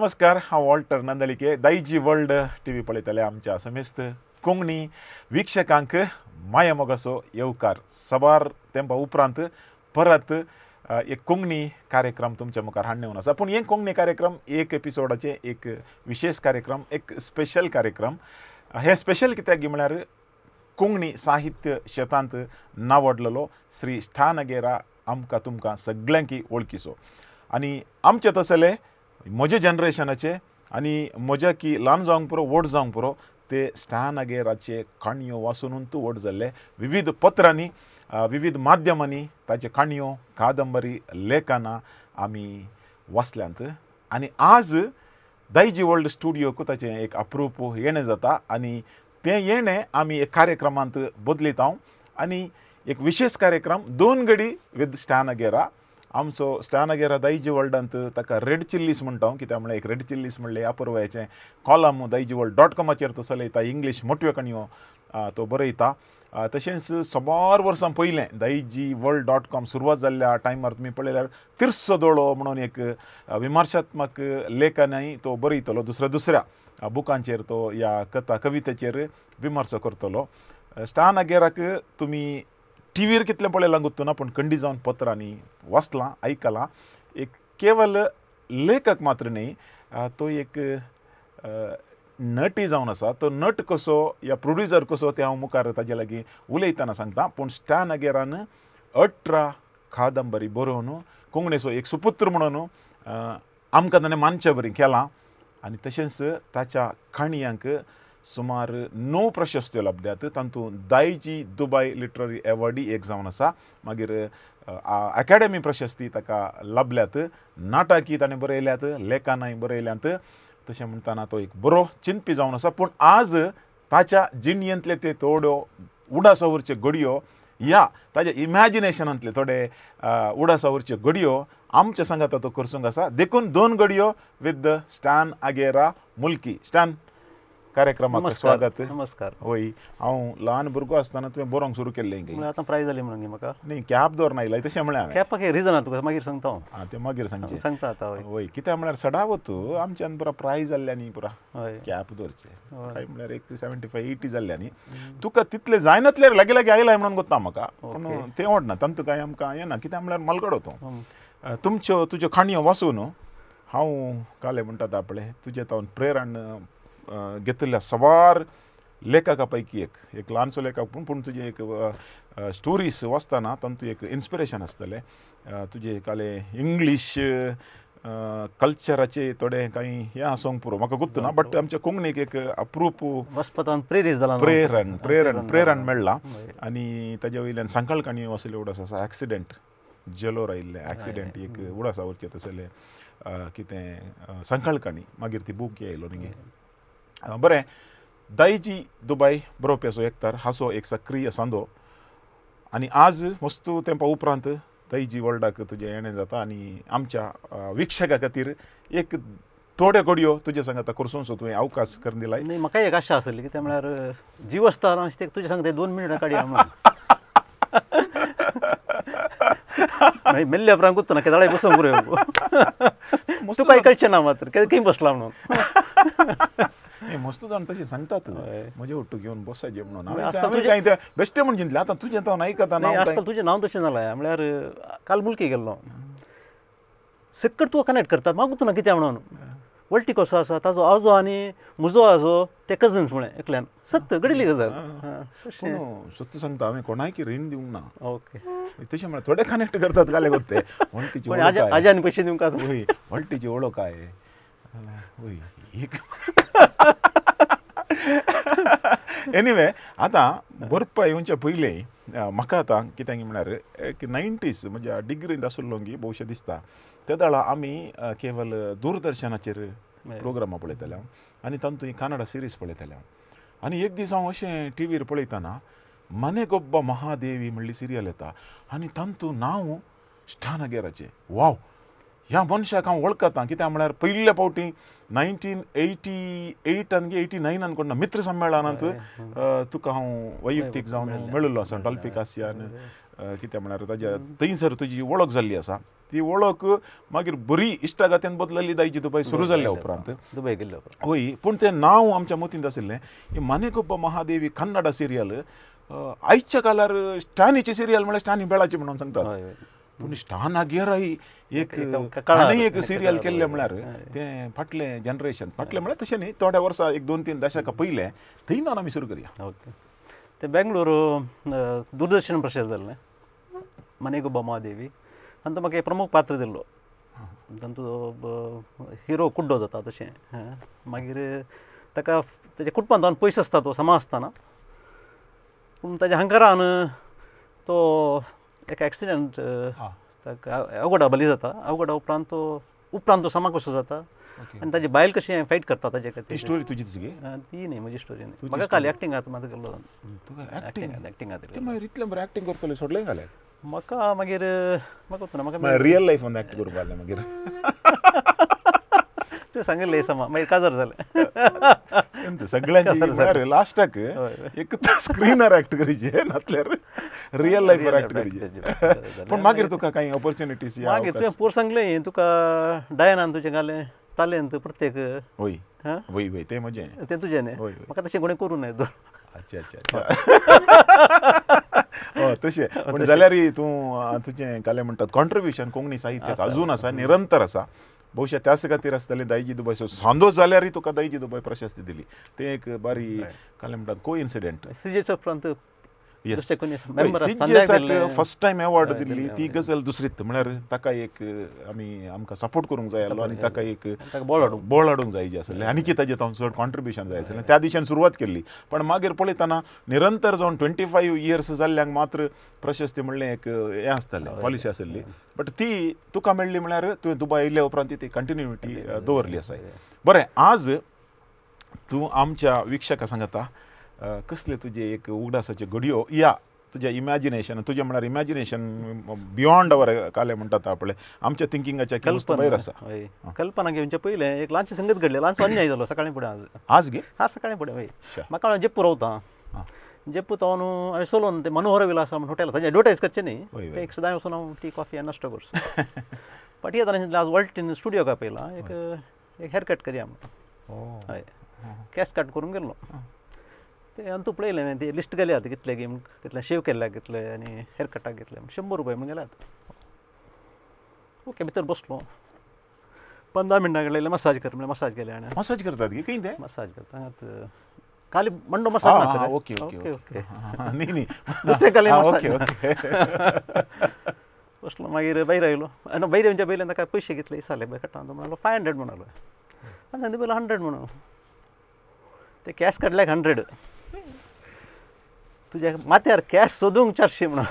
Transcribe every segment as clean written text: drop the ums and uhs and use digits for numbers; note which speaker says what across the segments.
Speaker 1: नमस्कार, हांव Walter नंदलिके. दायजी world TV पळयतले आमच्या समेस्त कोंकणी वीक्षकांक मायामोगाचो येवकार. सबार तेंपा उपरांत परत एक कोंकणी कार्यक्रम तुमच्या मुखार हाडून येवन आसा. पूण हे कोंकणी कार्यक्रम एक एपिसोडाचे एक विशेष कार्यक्रम, एक स्पेशल कार्यक्रम. हे स्पेशल कित्याक म्हळ्यार कोंकणी साहित्य शेतांत नावडलेलो श्री स्टॅन अगेरा आमकां तुमकां सगळ्यांकी वळखीचो आनी आमचे तसले म्हज्या जनरेशनाचे आनी म्हज्या की ल्हान जावंक पुरो व्हड जावंक पुरो ते स्टॅन अगेराचे काणयो वाचून तूं व्हड जाल्ले. विविध पत्रांनी विविध माध्यमांनी ताचे काणयो कादंबरी लेखनां आमी वाचल्यांत आनी आज दायजी वर्ल्ड स्टुडियोक ताचें एक अप्रूप येणें जाता आनी तें येणें आमी एक कार्यक्रमांत बदलीत हांव आनी एक विशेष कार्यक्रम दोन गडी विथ स्टॅन अगेरा. आमचो स्टॅन अगेरा दायजी वर्ल्डांत ताका रेड चिल्लीस म्हणटा हांव, कित्याक म्हळ्यार एक रेड चिल्लीस म्हणलें अपुरबायेचें कॉलम दायजी वर्ल्ड डॉट कॉमाचेर तो चलयता. इंग्लीश मोटव्यो काणयो तो बरयता. तशेंच सबार वर्सां पयलें दायजी वर्ल्ड डॉट कॉम सुरवात जाल्ल्या टायमार तुमी पळयल्यार तिरसो दोळो म्हणून एक विमर्शात्मक लेखनय तो बरयतलो. दुसऱ्या दुसऱ्या बुकांचेर तो ह्या कथा कवितेचेर विमर्सो करतलो. स्टॅन अगेराक तुमी टीव्हीर कितलें पळयलां गुत्तू ना, पूण कंडी जावन पत्रांनी वाचलां आयकलां. एक केवल लेखक मात्र न्ही, तो एक नटी जावन आसा. तो नट कसो या प्रोड्युसर कसो तें हांव मुखार ताजे लागीं उलयतना सांगता. पूण स्टॅन अगेरान 18 कादंबरी बरोवन कोंकणीचो एक सुपुत्र म्हणून आमकां ताणें मानचे बरी केलां आनी तशेंच ताच्या काणयांक सुमार 9 प्रशस्त्यो लाभल्यात. तातूंत दायजी दुबय लिटररी एवॉर्डी एक जावन आसा. मागीर अकॅडमी प्रशस्ती ताका लाभल्यात. नाटकी ताणें बरयल्यात, लेखनांय बरयल्यांत. तशें म्हणटना तो एक बरो चिंतपी जावन आसा. पूण आज ताच्या जिणयेंतले ते थोड्यो उडासावरच्यो घडयो ह्या ताच्या इमॅजिनेशनांतले थोडे उडासावरच्यो घडयो आमच्या सांगाता तो करसूंक आसा. देखून दोन घडयो विथ स्टॅन अगेरा मुल्की. स्टॅन, कार्यक्रमाक स्वागत.
Speaker 2: नमस्कार.
Speaker 1: वय, हांव ल्हान भुरगो आसतना तुवें बरोवंक सुरू केल्लें.
Speaker 2: आतां प्रायज जाली म्हणून म्हाका
Speaker 1: न्ही कॅप दवरना आयला तशें म्हळें हांवें.
Speaker 2: कॅपाक रिजन तुका मागीर सांगता हांव.
Speaker 1: आं, तें मागीर सांगचें
Speaker 2: सांगता आतां.
Speaker 1: वय, कित्याक म्हळ्यार सदावत आमच्यान पुरा प्रायज जाल्ल्या न्ही, पुरा कॅप दवरचें. प्रायज म्हळ्यार एक 75-80 जाल्ल्या न्ही. तुका तितलें जायनातल्यार लागीं लागीं आयलाय म्हणून गोत्ता म्हाका, पूण तें ओडना तांतूं कांय आमकां येना. कित्याक म्हळ्यार मलगडो तो. तुमच्यो तुज्यो काणयो वाचून हांव काले म्हणटात आपले तुजें तावन प्रेरण घेतिल्ल्या सबार लेखका पैकी एक एक ल्हानसो लेखक पूण पूण तुजें एक स्टोरीज वाचतना तातूंत एक इन्स्पिरेशन आसतलें. तुजें काले इंग्लीश कल्चराचे थोडे कांय हें आसूंक पुरो म्हाका गुत्त ना, बट आमच्या कोंकणीक एक अप्रूप
Speaker 2: वचपतान प्रेरीत जाला,
Speaker 1: प्रेरण प्रेरण प्रेरण मेळ्ळां. आनी ताजे वयल्यान सांकळ काणयो असले उडास आसा. एक्सिडेंट जेलोर आयिल्लें एक्सिडेंट एक उडासा वरचें तसलें कितें सांकळ काणी, मागीर ती बूक येयलो न्ही. बरें, दायजी दुबय बरोवप्याचो एकतार हाचो एक सक्रीय सांदो आनी आज मस्तू तेंपा उपरांत दायजी वर्ल्डाक तुजें येणें जाता आनी आमच्या वीक्षका खातीर एक थोड्यो घडयो तुजे सांगाता करसूनसो तुवें अवकाश करून दिलाय.
Speaker 2: न्ही, म्हाका एक आशा आसली कितें म्हळ्यार जीव आसतना तुजें सांगता 2 मिनटां काडया म्हणून. मेल्ल्या उपरांत गुत्तो ना केदाळाय बसूंक पुरो तुका कळचें ना मात्र खंय बसला म्हणून.
Speaker 1: मस्त जाण तशें सांगतात म्हजे ಒಟ್ಟು घेवन बसायचें म्हणून. कांय तें बेश्टें म्हण चिंतलें आतां तुजें तो आयकता.
Speaker 2: आजकाल तुजें नांव तशें जालां म्हळ्यार काल मुल्की गेल्लो सक्कट तुका कनेक्ट करतात म्हाका गुत्तो ना कित्याक म्हणून. वळटी कसो आसा ताजो आजो आनी म्हजो आजो ते कजन्स म्हळें एकल्यान. सत्य घडिल्ली गजाल.
Speaker 1: सत्य सांगता हांवें कोणायकी रीण दिवंक ना.
Speaker 2: ओके,
Speaker 1: तशें म्हळ्यार थोडे कनेक्ट करतात काले गोते वळटीची
Speaker 2: आज्यान पयशे दिवंक.
Speaker 1: वय, वळटीची वळख काय. वय, एक एनिवे आतां बरपा येवच्या पयलीं म्हाका आतां कित्याक म्हळ्यार एक 90s म्हज्या डिग्रींत आशिल्लो गी भोवशें दिसता त्या वेळार आमी केवल दूरदर्शनाचेर प्रोग्रामां पळयताले आनी तातूंत कन्नडा सिरीज पळयताले. आनी एक दीस हांव अशें टीव्हीर पळयतना मनेगोब्बा महादेवी म्हणली सिरियल येता आनी तातूंत नांव स्टॅन अगेराचें. वाव, ह्या मनशाक हांव वळखता. कित्याक म्हळ्यार पयल्या फावटी 1988 आनी 89 कोण मित्र संमेलनांत तुका हांव वैयक्तीक जावन मेळिल्लो आसा. डॉल्फी कासियान कितें म्हळ्यार ताज्या थंयसर तुजी वळख जाल्ली आसा ती वळख मागीर बरी इश्टागातीन बदलली दायजी दुबय सुरू जाल्ल्या उपरांत
Speaker 2: दुबय गेल्ल्या उपरांत
Speaker 1: हय पूण तें नांव आमच्या मतींत आशिल्लें ही मानेगोब्बा महादेवी कन्नडा सिरियल आयच्या काळार स्टानीची सिरियल म्हळ्यार स्टानी बेळाची म्हणून सांगतात पूण स्टानागेरय एक आनी एक सिरियल केल्लें म्हळ्यार तें फाटलें जनरेशन फाटलें म्हळ्यार तशें न्ही थोड्या वर्सां एक 2-3 दशकां पयलें थंय नान आमी सुरू करया
Speaker 2: ओके तें बेंगलोर दूरदर्शन प्रसार जाल्लें मनेगोब्बा महादेवी आनी तो म्हाका एक प्रमुख पात्र दिल्लो तांचो हिरो कुड्डो जाता तशें मागीर ताका ताच्या कुटुंबांत पयस आसता तो समा आसतना पूण ताच्या हंकारान तो एका एक्सिडंट ताका अवघडा बली जाता अवघडा उपरांत तो समा कसो जाता आनी ताजी बायल कशी फायट करता ताजे खातीर
Speaker 1: ती स्टोरी तुजी ती
Speaker 2: ती न्ही म्हजी स्टोरी न्ही म्हाका काल एक्टिंग आतां म्हाका केल्लो
Speaker 1: एक्टिंग
Speaker 2: एक्टिंग
Speaker 1: ते मागीर इतलें बरें एक्टिंग करतले सोडलें घालें
Speaker 2: म्हाका मागीर म्हाका म्हाका
Speaker 1: रियल लायफान एक्ट करपाक लागलें मागीर
Speaker 2: तुवें सांगिल्लें समा मागीर काजार जालें
Speaker 1: सगळ्यांची म्हळ्यार लास्टाक एक स्क्रिनार एक्ट करीचे नातल्यार रियल लायफार एक्ट करीचे पूण मागीर तुका कांय ऑपॉर्च्युनिटीज
Speaker 2: मागीर तुवें पोर सांगलें तुका डायनान तुजें घालें तालेंत प्रत्येक
Speaker 1: वय वय वय तें म्हजें
Speaker 2: तें तुजें न्ही म्हाका तशें कोणें करूं नये तूं
Speaker 1: अच्छा अच्छा अच्छा हय तशें पूण जाल्यारय तूं तुजें कालें म्हणटात कॉन्ट्रिब्युशन कोंकणी साहित्याक अजून आसा निरंतर आसा बहुशा त्याच खातीर आसतलें दायजी दुबय सांदो जाल्यारय तुका दायजी दुबय प्रशस्ती दिली तें एक बारी कालें म्हणटात को इन्सिडंट
Speaker 2: सिजेच्या उपरांत
Speaker 1: फर्स्ट टायम अवॉर्ड दिल्ली ती गजल दुसरीत म्हळ्यार ताका एक आमी आमकां सपोर्ट करूंक जाय आसलो आनी ताका एक बळ हाडूंक जाय जें आसलें आनी की ताजें तावन चड कॉन्ट्रिब्युशन जाय आसलें त्या दिशेन सुरवात केल्ली पण मागीर पळयतना निरंतर जावन 25 इयर्स जाल्ल्यांक मात्र प्रशस्ती म्हणलें एक हें आसतालें पॉलिसी आसली बट ती तुका मेळ्ळी म्हळ्यार तुवें दुबय आयिल्ल्या उपरांत ती कंटिन्युटी दवरली आसा बरें आज तूं आमच्या वीक्षकां सांगता कसले तुजे एक उगडासाच्यो घडयो या तुजें इमॅजिनेशन तुजें म्हळ्यार इमॅजिनेशन बियॉन्ड our कालें म्हणटात पळय आमच्या थिंकिंगाच्या भायर आसा
Speaker 2: कल्पना घेवचे पयलें एक ल्हानशें संगत घडलें ल्हानसो अन्याय जालो सकाळीं फुडें आज
Speaker 1: आज गे
Speaker 2: आज सकाळीं फुडें वय म्हाका हांव जेप्पू रावता जेप्पू तो हांवें सोलोन ते मनोहर विलास म्हण हॉटेल ताजें एडवर्टायज करचें न्ही ते एक सदांय वचून हांव टी कॉफी आनी नाश्तो करचो बट येताना आज वॉल्टीन स्टुडियो काय पयला एक एक हेअर कट करया म्हणून हय केस कट करूंक गेल्लो ते आनी तूं पळयलें हांवें ते लिस्ट गेली आतां कितले गेम कितले शेव केल्ल्याक घेतले आनी हेअर कटाक घेतले 100 रुपया म्हण गेले आतां ओके भितर बसलो 15 मिनटां कडले मसाज कर म्हणल्यार मसाज केले आनी
Speaker 1: मसाज करतात की खंय ते
Speaker 2: मसाज करता हांगात खाली मंडो मसाज ना
Speaker 1: ओके ओके ओके न्ही न्ही
Speaker 2: दुसरे खाली
Speaker 1: ओके ओके
Speaker 2: बसलो मागीर भायर आयलो आनी भायर येवच्या पयलीं ताका पयशे घेतले विचारले बाय कटा तो म्हणालो 500 म्हणालो आनी सांगता पयलो 100 म्हणून ते कॅश काडल्याक 100 तुज्या माथ्यार कॅश सोदूंक 400 म्हणून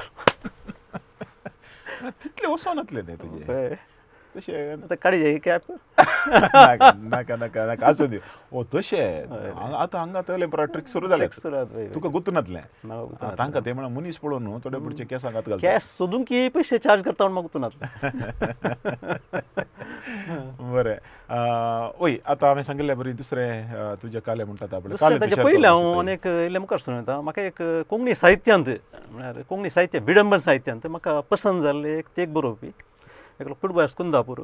Speaker 1: तितले वचोनातले ते तुजे तशें
Speaker 2: आतां काडचे कॅप
Speaker 1: नाका नाका नाका आसूं दी ओ तशें आतां हांगा तसले ट्रिक सुरू जाले तुका गुतनातलें तांकां ते म्हळ्यार मनीस पळोवन न्हू थोडे पुढचे केसांक हात घालता
Speaker 2: कॅश सोदूंक की पयशे चार्ज करता म्हूण म्हाका गुतनातलें
Speaker 1: बरें वय आतां हांवें सांगिल्ले बरी दुसरें तुजें कालें म्हणटात आपलें
Speaker 2: ताजें पयलें हांव आनी एक इल्लें मुखार सरून वता म्हाका एक कोंकणी साहित्यांत म्हळ्यार कोंकणी साहित्य विडंबन साहित्यांत म्हाका पसंत जाल्लें एक तेक बरोवपी एकलो कुटुंबास कुंदापूर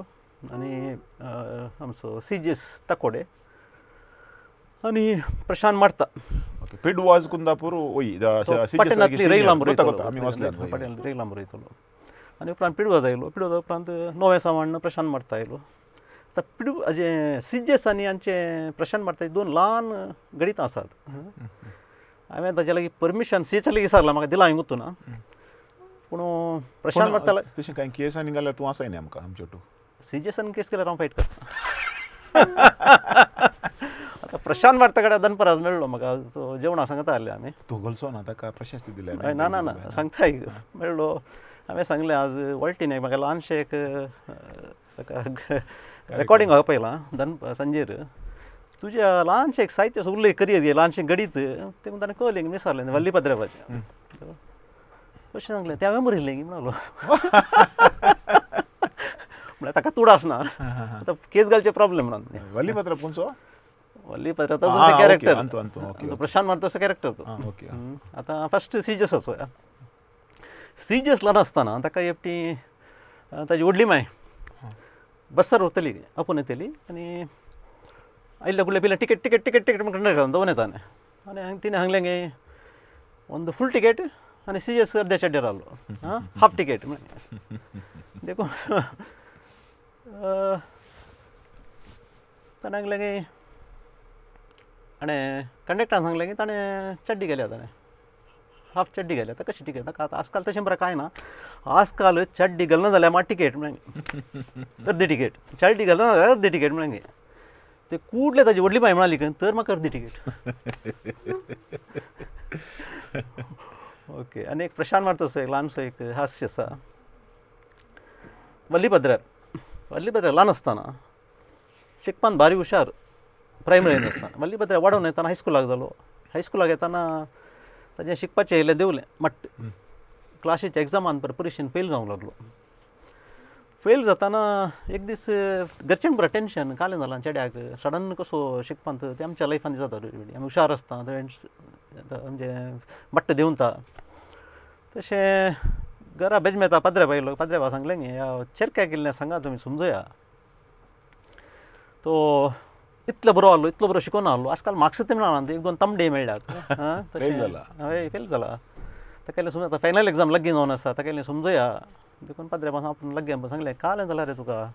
Speaker 2: आनी आमचो सीजेस ताकोडे आनी प्रशांत मार्ता
Speaker 1: ओके पिडवाज कुंदापूर वय
Speaker 2: पटेलांतली रैलाम रोयतलो पटेल रैलाम रोयतलो आनी उपरांत पिडवाज आयलो पिडवाजा उपरांत नवें सावण प्रशांत मार्ता आयलो आतां पिडू जे सीजेस आनी आमचे प्रशांत मार्ताचे दोन ल्हान गणितां आसात हांवें ताजे लागीं परमिशन सीचा लागीं विचारलां म्हाका दिलां हांवें गुत्तू ना पूण प्रशांत मार्ताला
Speaker 1: तशें कांय केस आनी घाल्यार तूं आसाय न्ही आमकां आमचे टू
Speaker 2: सीजेसान केस केल्यार हांव फायट करता आतां प्रशांत मार्ता कडेन दनपार आज मेळ्ळो म्हाका तो जेवणाक सांगता आसले आमी
Speaker 1: तो गलसो ना ताका प्रशस्ती दिल्या
Speaker 2: ना ना ना सांगता मेळ्ळो हांवें सांगलें आज वॉल्टीन एक म्हाका ल्हानशें एक रेकॉर्डिंग हांवें पळयलां दन सांजेर तुज्या ल्हानशें एक साहित्य उल्लेख करयत गे ल्हानशें गणीत तें ताणें कळलें विचारलें वल्ली पद्राबाचें अशें सांगलें तें हांवें बरयलें की म्हणालो म्हळ्यार ताका तुडास ना आतां केस घालचे प्रॉब्लेम म्हणून
Speaker 1: वल्ली पत्र कोणचो
Speaker 2: वल्ली पत्र तसो कॅरेक्टर प्रशांत मार्ता तसो कॅरेक्टर तो आतां फर्स्ट सीजसाचो सीजीएस ल्हान आसतना ताका एकटी ताजी व्हडली माय बसार व्हरतली आपोवन येतली आनी आयिल्ल्या कुडल्या पिल्या टिकेट टिकेट टिकेट टिकेट म्हणून कंडक्टर दवरून येता आनी तिणें सांगलें गे ಒಂದು फुल टिकेट आनी सीजीएस अर्द्या चड्डेर आहलो आं हाफ टिकेट म्हणलें देखून ताणें सांगलें की आनी कंडक्टरान सांगलें की ताणें चड्डी गेल्या ताणें हाफ चड्डी गेल्या आतां कशी टिकेट ताका आतां आजकाल तशें बरें कांय ना आजकाल चड्डी घालना जाल्यार मात टिकेट म्हणलें अर्दी टिकेट चड्डी घालना जाल्यार अर्दी टिकेट म्हणलें ते कुडले ताजी व्हडली बाय म्हणाली तर म्हाका अर्दी टिकेट. ओके आनी एक प्रशांत मारतसो एक ल्हानसो एक हास्य आसा. वल्लीपद्रार वल्लीपद्रार ल्हान आसतना शिकपान भारी हुशार प्रायमरीन आसतना वल्लीपद्रार वाडोवन येतना हायस्कुलाक जालो. हायस्कुलाक येतना ताजें शिकपाचें येयलें देंवलें मट्ट क्लासीच्या एग्जामान पर परिक्षेन फेल जावंक लागलो. फेल जातना एक दीस घरच्यांक बरें टेंशन कालें जालां चेड्याक सडन कसो शिकपांत तें आमच्या लायफान जाता आमी हुशार आसता म्हणजे मट्ट देंवता. तशें घरा बेजमेता पाद्रे पायलो पाद्रे बा सांगलें न्ही ह्या चेरक्याक इल्लें सांगा तुमी समजया तो इतलो बरो आहलो इतलो बरो शिकोवन आहलो आजकाल मार्क्स ते मेळना एक दोन तांबडे मेळ्ळ्यात हय फेल जाला ताका इल्लें समज आतां फायनल एग्जाम लागीं जावन आसा ताका इल्लें समजया देखून पाद्रे बा आपूण लागीं सांगलें कालें जालां रे तुका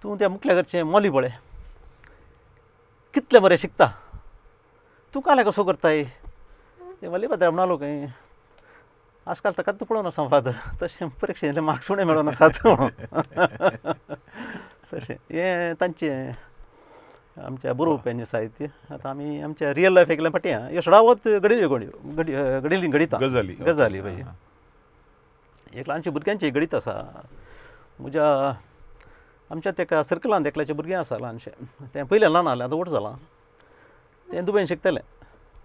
Speaker 2: तूं त्या मुखल्या घरचें मोली पळय कितलें बरें शिकता तूं कालें कसो करताय तें वल्ली पाद्रे म्हणालो खंय आजकाल ताकाच पळोवन आसा फादर तशें परिक्षेंतले मार्क्स उणें मेळोन आसात म्हणून. तशें हें तांचें आमच्या बरोवप्यांचें साहित्य. आतां आमी आमच्या रियल लायफ एकल्या फाटीं ह्यो सडावत घडिल्ल्यो घडिल्ली घडिता गजाली गजाली पळय. एक ल्हानशें भुरग्यांचें गणीत आसा म्हज्या आमच्या तेका सर्कलांत एकल्याचें भुरगें आसा ल्हानशें तें पयलें ल्हान आहलें आतां व्हड जालां तें दुबयन शिकतलें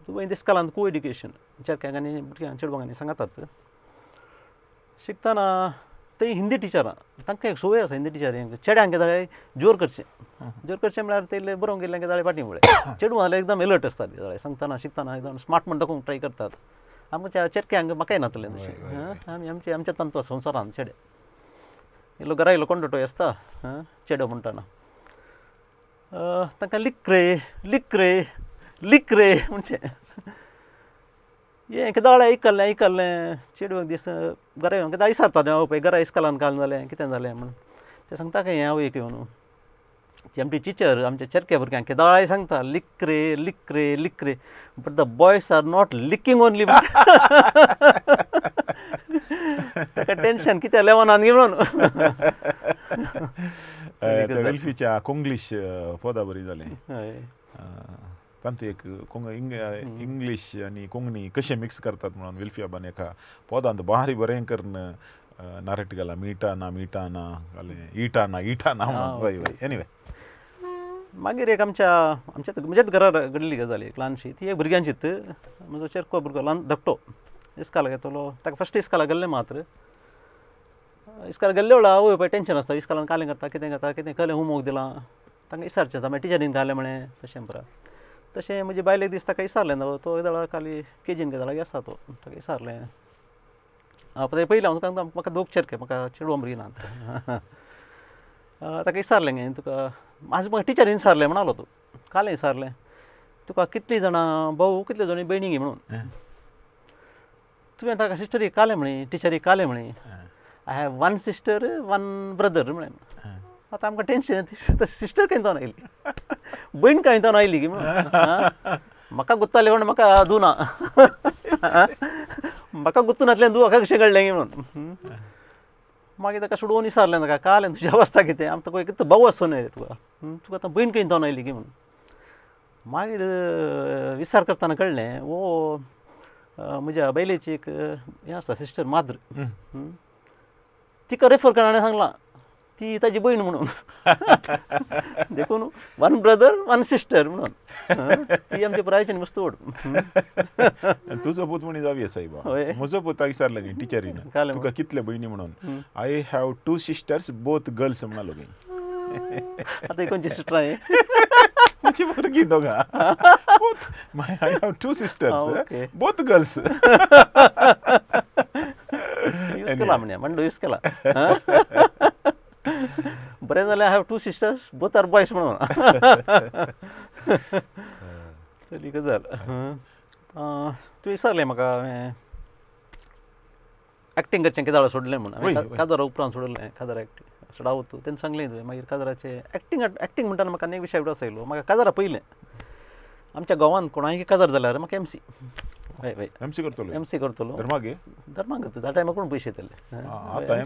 Speaker 2: दुबयन इस्कॉलांत को एड्युकेशन चेरक्यांक आनी भुरग्यांक चेडवांक आनी सांगतात शिकतना ते हिंदी टिचरां तांकां एक संवय आसा हिंदी टिचरींक चेड्यांक जाल्यार जोर करचें जोर करचें म्हळ्यार ते बरोवंक गेल्ल्यांक जाल्यार फाटीं पळय चेडवां जाल्यार एकदम एलर्ट आसतात जाल्यार सांगतना शिकतना एकदम स्मार्ट म्हण दाखोवंक ट्राय करतात. आमच्या चेरक्यांक म्हाकाय नातलें तशें आमी आमचे आमच्या तंत्र संवसारान चेडे इल्लो घरा इल्लो कोंडटोय आसता चेडो म्हणटना तांकां लिक रे लिक रे लिक रे म्हणचें हें केदाळ आयकल्लें आयकल्लें चेडवांक दीस घरा येवन केदाळ विचारता हांव पळय घरा इस्कॉलान काल जालें कितें जालें म्हूण तें सांगता खंय हांव एक येवन ती आमची टिचर आमच्या चेरक्या भुरग्यांक केदाळाय सांगता लिक रे लिक रे लिक रे but the boys are not licking only. ताका टेंशन कित्याक लेवनान गे म्हणून.
Speaker 1: वेल्फीच्या कोंग्लीश पदा बरी जालें तांतू एक इंग्लीश आनी कोंकणी कशें मिक्स करतात म्हणून विल्फी बाबान एका पदांत बारी बरें करून नारेट घाला मिठा ना मिठा ना घालें इटा ना इटा ना म्हणून. हय हय एनिवे
Speaker 2: मागीर एक आमच्या आमच्या म्हज्याच घरा घडली गजाल एक ल्हानशी ती एक भुरग्यांचीच. म्हजो चेरको भुरगो ल्हान धाकटो इस्कालाक येतलो ताका फर्स्ट इस्कालाक गेल्लें मात्र इस्कालाक गेल्ले वेळार आवय पळय टेंशन आसता इस्कालान कालें करता कितें करता कितें कहलें होमवर्क दिलां तांकां विचारचें आसता मागीर टिचरीन घालें म्हळें तशें बरें तशें म्हजे बायलेक दीस ताका विचारलें ना तो एकदां खाली केजीन केदाळाक आसा तो ताका विचारलें आं पळय पयलें हांव तुका म्हाका दोग चेरके म्हाका चेडवां भुरगीं नात ताका विचारलें गे तुका म्हाजे म्हाका टिचरीन विचारलें म्हणालो तूं कालें विचारलें तुका कितलीं जाणां भाऊ कितले जाणां भयणी गे म्हणून तुवें ताका सिस्टरीक कालें म्हळी टिचरीक कालें म्हळी I have one sister one brother म्हळें. आतां आमकां टेंशन सिस्टर खंय जावन आयली भयण खंय जावन आयली गी म्हणून म्हाका गुत्तालें म्हण म्हाका दुना म्हाका गुत्तू नासलें दू म्हाका कशें कळ्ळें गी म्हणून. मागीर ताका सोडोवन विचारलें ताका कालें तुजी अवस्था कितें आमकां तुका एक भाऊ आसचो न्हय रे तुका तुका आतां भयण खंय जावन आयली गी म्हणून. मागीर विचार करतना कळ्ळें वो म्हज्या बायलेची एक हें आसा सिस्टर माद्र तिका रेफर करणारें सांगलां ती ताजी भयण म्हणून देखून वन ब्रदर वन सिस्टर म्हणून ती आमची पुरायची वस्तू व्हड.
Speaker 1: तुजो पूत म्हणी जावया साहेबा म्हजो पुताक विचारलें गे टिचरीन तुका कितले भयणी म्हणून I have two sisters both girls म्हणालो गे.
Speaker 2: आतां खंयची सिस्टर आहे.
Speaker 1: म्हजी भुरगीं दोगां. Both my I have two sisters, both girls.
Speaker 2: Use केला म्हणे मांडो यूज केला. बरें जालें I have two sisters both are boys म्हणून. चली गजाल. तुवें विचारलें म्हाका हांवें एक्टींग करचें केदाळा सोडलें म्हणून. हांवें काजारा उपरांत सोडलें काजार एक्टींग सडावत तेन्ना सांगलें तुवें. मागीर काजाराचें एक्टींग एक्टींग म्हणटाना म्हाका आनी एक विशय उडास आयलो. म्हाका काजारा पयलें आमच्या गांवांत कोणाय काजार जाल्यार म्हाका एमसी. हय हय
Speaker 1: एमसी करतलो.
Speaker 2: एमसी करतलो
Speaker 1: धर्मागे
Speaker 2: धर्माक त्या टायमार कोण पयशे येतले. आतां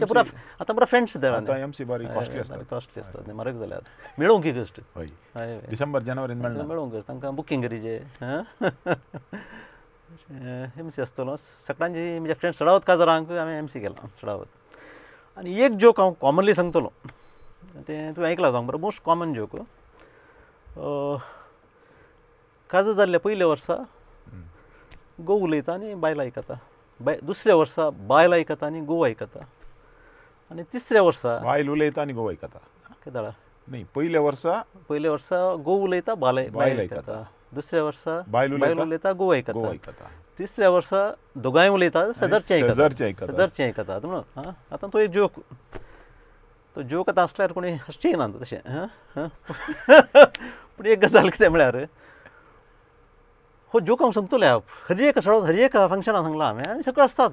Speaker 2: आतां पुरा फ्रेंड्स
Speaker 1: आतां एमसी बारी कॉस्टली आसता.
Speaker 2: कॉस्टली आसता म्हारग जाल्यार मेळोवंक की कश्ट.
Speaker 1: हय डिसेंबर जानेवारीन मेळना
Speaker 2: मेळोवंक कश्ट तांकां बुकींग करीचे. एमसी आसतलो सगळ्यांची म्हज्या फ्रेंड्स चडावत काजारांक हांवें एमसी केला चडावत. आनी एक जोक हांव कॉमनली सांगतलो तें तुवें आयकलां जावंक बरो मोस्ट कॉमन जोक. काजार जाल्ल्या पयल्या वर्सा घोव उलयता आनी बायल आयकता. बाय दुसऱ्या वर्सा बायल आयकता आनी घोव आयकता. आनी तिसऱ्या वर्सा
Speaker 1: बायल उलयता आनी घोव आयकता.
Speaker 2: केदाळा
Speaker 1: न्ही पयल्या वर्सा
Speaker 2: पयल्या वर्सा घोव उलयता बायल बायल आयकता. दुसऱ्या वर्सा
Speaker 1: बायल
Speaker 2: उलयता घोव आयकता. तिसऱ्या वर्सा दोगांय उलयता शेजारचें आयकता. शेजारचें आयकता म्हणून. आं आतां तो एक जोक. तो जोक आतां आसल्यार कोणी हांसचें ना तशें. हां पूण एक गजाल कितें म्हळ्यार हो जोक हांव सांगतलें हर एक सगळो हर एक फंक्शनाक सांगलां हांवें आनी सगळें आसतात.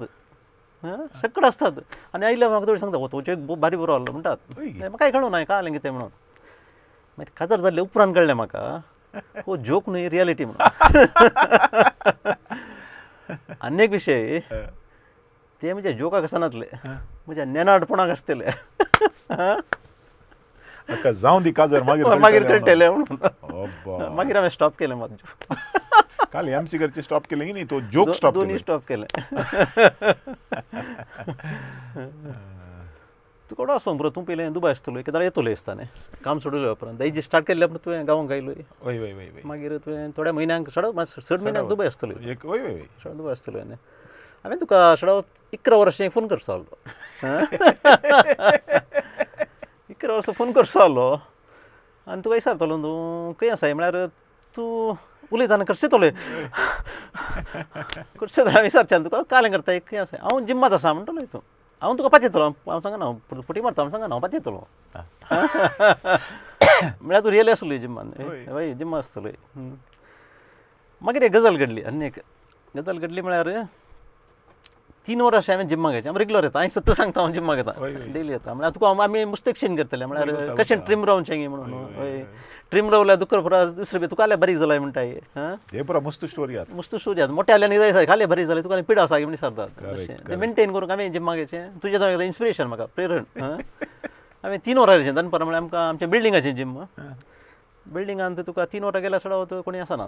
Speaker 2: सगळें आसतात आनी आयल्या म्हाका थोडी सांगता हो तो जोक बारी बरो आहलो म्हणटात. म्हाका कळूं ना कांय कितें म्हणून. मागीर काजार जाल्ले उपरांत कळ्ळें म्हाका हो जोक न्हय रियलिटी म्हणून. आनी एक विशय ते म्हणजे जोकाक आसनातले म्हज्या नेनाटपणाक आसतले.
Speaker 1: जावं दी काजार मागीर
Speaker 2: मागीर कळटलें म्हणून. मागीर हांवें स्टॉप केलें मात जोक.
Speaker 1: काल एमसी करचे स्टॉप केलें की न्ही तो जोक स्टॉप
Speaker 2: दोन्ही स्टॉप केलें. तूं कोडो आसो बरो तूं पयलें दुबाय आसतलो केदाळ येतलो दिसता न्ही काम सोडले उपरांत दायजी स्टार्ट केल्ले उपरांत तुवें गांवांक आयलो.
Speaker 1: हय हय हय.
Speaker 2: मागीर तुवें थोड्या म्हयन्यांक सड चड म्हयन्यांक दुबाय आसतलो.
Speaker 1: एक हय हय
Speaker 2: सड दुबाय आसतलो न्ही. हांवें तुका सड 11 वर्सां फोन करचो आहलो. 11 वर्सां फोन करचो आहलो आनी तुका विचारतलो तूं खंय आसाय म्हळ्यार तूं उलयतना करचेतलो करचें हांवें विचारचें तुका कालें करता खंय आसा. हांव जिम्मात आसा म्हणटलो तूं. हांव तुका पातयतलो हांव सांगना हांव फटी मारता हांव सांगना हांव पातयतलो. म्हळ्यार तूं रियली आसलो जिम्मान. हय जिम्मा आसतलो. मागीर एक गजाल घडली आनी एक गजाल घडली म्हळ्यार 3 वर्सां हांवें जिम्माक घेतलें. हांव रेगुलर येता हांवें सत्य सांगता हांव जिम्माक येता डेली येता. म्हळ्यार तुका आमी मुस्त एक्सचेंज करतले म्हळ्यार कशें ट्रीम रावचें म्हणून. हय ट्रीम रावल्यार दुकर पुरा दुसरे तुका आल्यार बारीक जालाय म्हणटाय.
Speaker 1: हे पुरा मस्त स्टोरी आसा.
Speaker 2: मस्त स्टोरी आसा मोठे आल्यार जाय खाली बारीक जालें तुका पिडा आसा म्हण विचारतात. तें मेनटेन करूंक हांवें जिम्माक घेचें. तुजें तो इन्स्पिरेशन म्हाका प्रेरण. हांवें 3 वरां घेचें दनपारां म्हळ्यार आमकां आमच्या बिल्डिंगाचें जिम. बिल्डिंगान तुका 3 वरां गेल्यार सडावत कोणी आसना.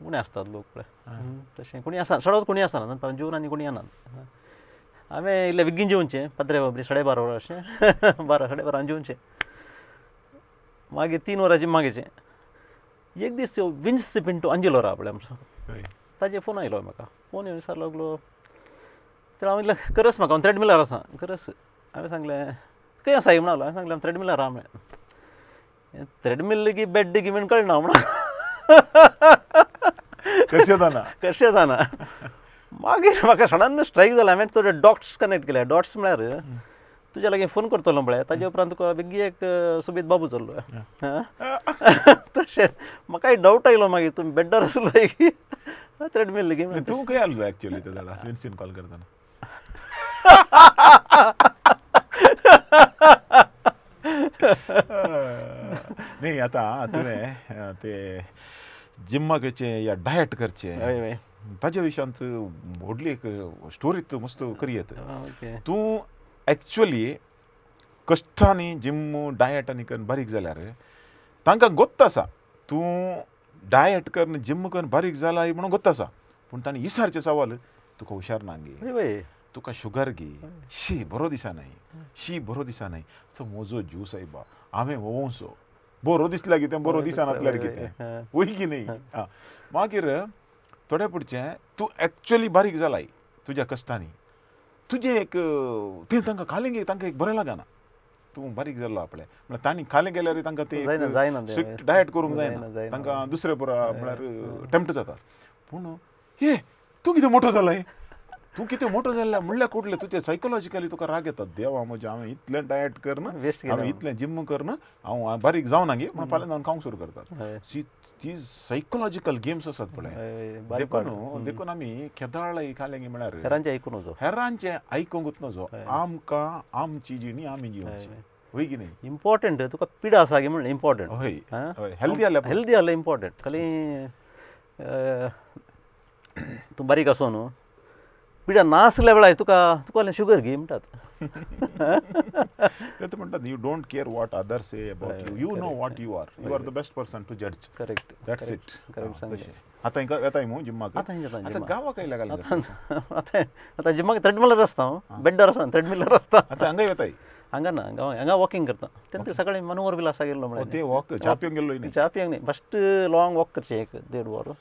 Speaker 2: कोणी आसतात लोक पळय तशें कोणी आसना सडावत कोणी आसना दनपारां जेवन आनी कोणी येनात. हांवें इल्लें बेगीन जेवचें पात्रे बाबरी 12:30 वरां अशें 12 साडे 12 जेवचें. मागीर 3 वरां जिम्माक घेचें. एक दीस विन्स पिंटो अंजिलो राव पळय आमचो ताजे फोन आयलो म्हाका. फोन येवन विचारलो लागलो तर हांव इल्लें करस म्हाका हांव ट्रेडमिलार आसा करस. हांवें सांगलें खंय आसा म्हणलो. हांवें सांगलें हांव ट्रेडमिलार आहा म्हळें. ट्रेडमिल की बेड की म्हण कळना म्हणून
Speaker 1: कशें जाना
Speaker 2: कशें जाना. मागीर म्हाका सडन स्ट्रायक जालें. हांवें थोडे डॉट्स कनेक्ट केले. डॉट्स म्हळ्यार तुज्या लागीं फोन करतलो पळय ताजे उपरांत तुका बेगी एक सुबीत बाबू चल्लो. तशें म्हाका एक डावट आयलो मागीर तूं बेड्डार आसलो की ट्रेडमिल की.
Speaker 1: तूं खंय आसलो एक्चुअली ते जाणा विन्सीन कॉल करतना? न्ही आतां तुवें ते जिम्माक वयचें या डायट करचें ताज्या विशयांत व्हडली एक स्टोरी तूं मस्त करयेत. तूं एक्चुअली कश्टांनी जिम डायट आनी करून बारीक जाल्यार तांकां गोत्त आसा तूं डायट करून जिम करून बारीक जाला म्हणून गोत्त आसा. पूण तांणी विचारचें सवाल तुका हुशार ना गे तुका शुगर गे शी बरो दिसनाय शी बरो दिसनाय. तो म्हजो जीव सायबा हांवें वोवसो बरो दिसला कितें बरो दिसनातल्यार कितें वय की न्ही. आं मागीर थोड्या पुडचें तूं एक्चुअली बारीक जालाय तुज्या कश्टांनी तुजें एक तें तांकां खालें तांकां एक बरें लागना. तूं बारीक जाल्लो आपले म्हळ्यार तांणी खालें गेल्यार तांकां ते स्ट्रिक्ट डायट करूंक जायना, तांकां दुसरे पुरा म्हळ्यार टेम्प्ट जाता. पूण हे तूं कितें मोठो जालाय, तूं कितें मोठो जाल्ल्या म्हणल्यार कुठलें तुजें सायकोलॉजिकली तुका राग येता, देवा म्हज्या हांवें इतलें डायट करन, हांवें इतलें जिम करन, हांव बारीक जावना गे म्हणून फाल्यां जावन खावंक सुरू करतात. ती सायकोलॉजिकल गेम्स आसात पळय. देखून देखून आमी केदाळ खालें म्हळ्यार
Speaker 2: हेरांचें आयकूं नजो,
Speaker 1: हेरांचें आयकूंकच नजो, आमकां आमची जिणी आमी जिवची. वय की न्ही?
Speaker 2: इम्पॉर्टंट तुका पिडा आसा गे म्हणलें इम्पॉर्टंट.
Speaker 1: हय हय, हेल्दी जाल्यार,
Speaker 2: हेल्दी जाल्यार इम्पॉर्टंट. खाली तूं बारीक आसो न्हू, पिडा नासल्या वेळार तुका तुका शुगर घे म्हणटात.
Speaker 1: ते म्हणटात you don't care what others say about you, you know what you are, you are the best person to जज.
Speaker 2: Correct,
Speaker 1: that's it.
Speaker 2: Correct.
Speaker 1: आतां हिंगा येताय मू जिम्माक? आतां गांवाक आयल्या घाल.
Speaker 2: आतां आतां जिम्माक ट्रेडमिलर आसता हांव, बेड्डार आसता ट्रेडमिलर आसता.
Speaker 1: आतां हांगा येताय?
Speaker 2: हांगा ना, गांवां हांगा वॉकिंग करता. तेन्ना सकाळीं मनोहर विलासा गेल्लो म्हळ्यार
Speaker 1: ते वॉक च्या पिवंक गेल्लो न्ही?
Speaker 2: च्या पिवंक न्ही, फस्ट लॉंग वॉक करचें एक 1.5 वर,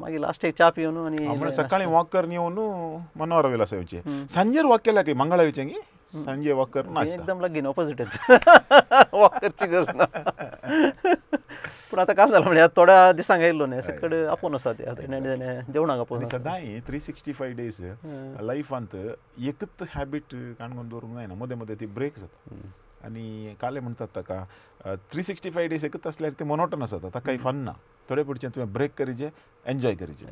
Speaker 2: मागीर लास्ट एक च्या पिवन आनी
Speaker 1: म्हळ्यार सकाळीं वॉक करून येवन मनोहर विलासा येवचें. सांजेर वॉक केल्या की मंगळा येवचें की सांजे वॉक करून
Speaker 2: एकदम लागीं ऑपोजीट वॉक करची गरज ना. पूण आतां काम जालां म्हळ्यार थोड्या दिसांक आयिल्लो न्ही, सगळे आपोवन आसा ते आतां जेवणाक आपोवन.
Speaker 1: सदांय 365 डेज लायफांत एकच हॅबीट काणकोण दवरूंक जायना, मदें मदें ती ब्रेक जाता. आनी काले म्हणटात ताका 365 डेज एकच आसल्यार ते मोनोटनस जाता, ताका फन ना. थोडे पुढचे तुवें ब्रेक करीचे, एन्जॉय करीचे,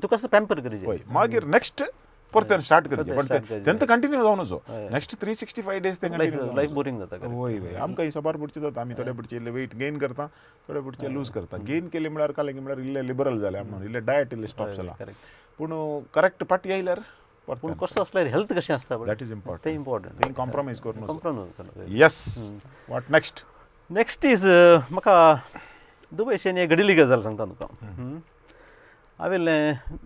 Speaker 2: तुका पॅम्पर करीचे,
Speaker 1: हय मागीर नेक्स्ट परत स्टार्ट करचें, पण तेंत कंटिन्यू जावन वचो नेक्स्ट 365 डेज ते कंटिन्यू
Speaker 2: लायफ बोरींग जाता.
Speaker 1: हय हय, आमकां सबार पुढचे जाता, आमी थोडे पुढचे इल्ले वेट गेन करता, थोडे पुढचे लूज करता. गेन केले म्हळ्यार काले म्हळ्यार इल्ले लिबरल जाले म्हणून, इल्ले डायट इल्ले स्टॉप जाला, पूण करेक्ट पाटी आयल्यार
Speaker 2: पूण कसो आसल्यार हेल्थ कशें आसता
Speaker 1: that is important,
Speaker 2: तें इम्पॉर्टंट,
Speaker 1: तें कॉम्प्रोमायज करून
Speaker 2: compromise.
Speaker 1: Yes, what next?
Speaker 2: Next is म्हाका दुबयच्यान एक घडिल्ली गजाल सांगता तुका. हांवें